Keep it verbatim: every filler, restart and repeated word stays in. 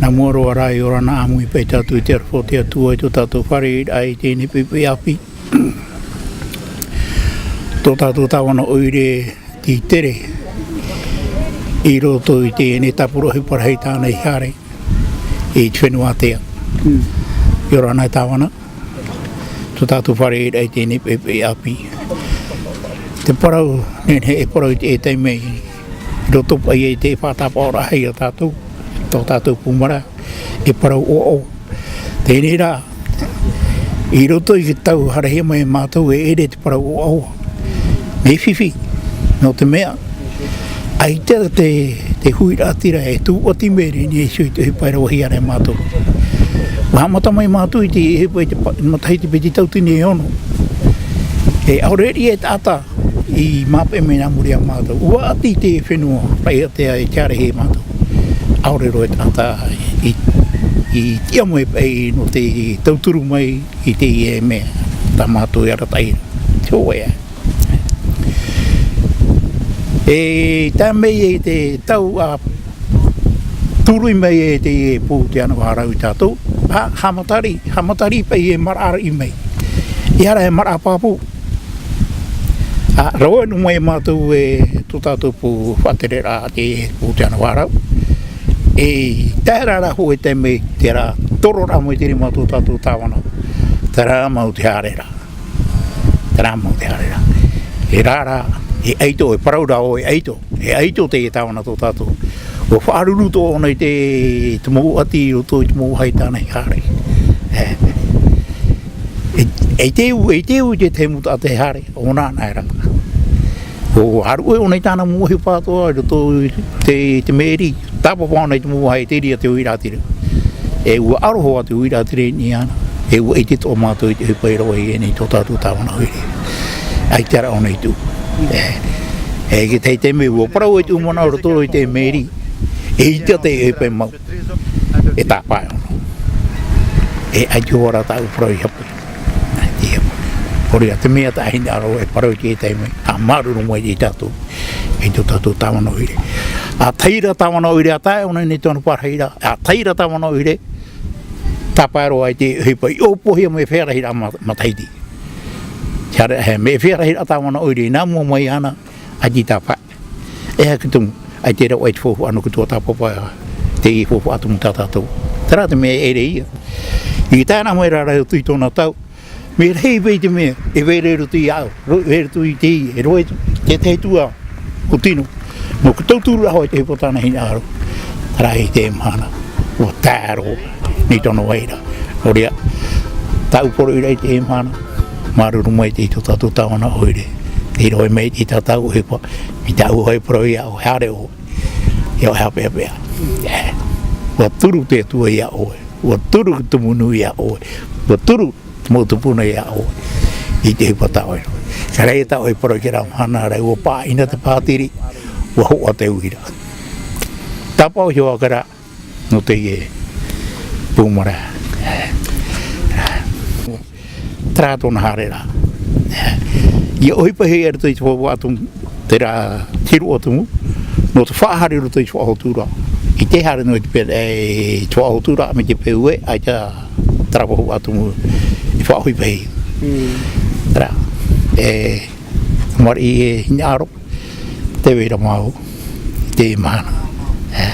Nā mua roa rā, ʻia ora na ʻāmui paʻi tātou i te aroha o te Atua i tō tātou fārereiraʻa i teie nei poʻipoʻi ʻāpī. Tō tātou tāvana ʻoire tītere i roto i teie nei tāpura ʻohipa rahi tāna i haere i te fenua ātea. ʻIa ora na e tāvana, tō tātou fārereiraʻa i teie nei poʻipoʻi ʻāpī. Te parau, nehenehe e parau i te, e taime i roto paʻi i te faʻatāpaʻoraʻa ia tātou, tō tātou pūmara, e parau ʻoaʻoa. Teie rā, i roto i te tau haerehia mai e mātou e ʻere te parau ʻoaʻoa. Mea fifi, nō te mea, ʻaita te, te huiraʻatira e tūʻati mai ra i niʻa iho i te ʻohipa e rave hia ra e mātou. ʻUa haʻamata mai mātou i te ʻohipa i te pa-, matahiti paʻi tauatini e ono. E ʻaore roa e taʻata i māpaʻe mai nā muri iā mātou. ʻUa ʻati te fenua, paʻi ātea e tiare hia e mātou. ʻAore roa e taʻata i, i tiʻa mai paʻi nō te tauturu mai i teie mea, tā mātou e arataʻi ra. Te hōʻē. E tae mai i te tau ʻa turu mai e te pū te ana vaharau ia tātou, ʻa, haʻamata riʻi, haʻamata riʻi paʻi e maraʻa riʻi mai. ʻIa ora e maraʻa pāpū. ʻA, rave noa mai mātou e tō tātou pū faʻatereraʻa te pū te ana vaharau. E tae ra rā hōʻē taime, terā, tororaʻa mai te rima tō tātou tāvana. Terā mau te haereraʻa. Terā mau te haereraʻa. E rā rā, e ʻaito, e parau ra ʻoe, e ʻaito. E ʻaito te tāvana tō tātou. ʻUa faʻaruru atoʻa ʻōna i te, te mau ʻati i roto i te mau vāhi tāna i haere. E, e, e te u, e te u i te tahi mau taʻata e haere, ʻōna anaʻe rā. ʻUa haru ʻōna i tāna mau vāhi ʻāpī atoʻa, i roto i te, te mēri, tāpapa ʻōna i te mau vāhi, e terā te huiraʻatira. E ʻua aroha te huiraʻatira i niʻa iāna. E ʻua ʻite atoʻa mātou i te ʻohipa i rave hia nei tō tātou tāvana ʻoire. ʻAita rā ʻōna i tuʻu. E, e te tahi taime ʻua parau i te mau manaʻo i roto i te mēri. E ʻaita te ʻohipa e mau. E tāpae ʻōna. E ʻaita hoʻi rā tāʻu parau i hape. ʻAita ia. ʻOia, te mea tā hinaʻaro e parau i te taime. ʻA māuruuru mai ia tātou. I tō tātou tāvana ʻoire. ʻA tahi ra tāvana ʻoire, ʻa tae ʻōna i niʻa i tōna parahiraʻa, ʻa tahi ra tāvana ʻoire, tāpae roa i te ʻohipa i ʻōpuahia mai e feiā rahiraʻa ma-, matahiti. Te haere, e, mea feiā rahiraʻa tāvana ʻoire, nā mua mai iāna, ʻaita i tāpae. E aha te tumu, ʻaita e rave i te faufaʻa nō te tuatāpapa, te faufaʻa tumu tā tātou. Terā te mea e ʻere ia. I tae noa mai rā rā i tōna tau, mea rahi paʻi te mea, e vai ra i roto iāʻu, ro-, vai ra i roto i te, e rave te tahi atu ā, ʻo tino. Nō te tauturu ra hoʻi i te ʻohipa tāna hinaʻaro. Terā i teie mahana. ʻUa tae roa, i niʻa i tōna vairaʻa. Nō reira, tāʻu poroʻi ra i teie mahana. Māuruuru maitaʻi i tō tātou tāvana ʻoire. Tei rave mai i tā tātou ʻohipa, i tāʻu hoʻi poroʻi iāʻu, haere ʻoe. ʻIa ʻoe hapeapea. ʻUa turu te Atua iā ʻoe. ʻUa turu te tumu nui iā ʻoe. ʻUa turu te mau tupuna iā ʻoe. I te ʻohipa tā ʻoe. Terā ia tā ʻoe parau i terā mahana ra, ʻua pāʻina te pātiri, ʻua hoʻa te uira. Tāpaʻo iho ā terā, nō teie pūmara. Terā tōna haereraʻa. ʻIa ʻohipa hia i roto i te faufaʻa tumu, terā hiroʻa tumu, nō te faʻahaere i roto i te faʻahoturaʻa. I te haere noa i te peu, e, i te faʻahoturaʻa mai te peu ē, ʻaita terā faufaʻa tumu i faʻaʻohipa hia. Mm. Terā, e, mariʻi e hinaʻaro, tē vai ra māua, i teie mahana. E,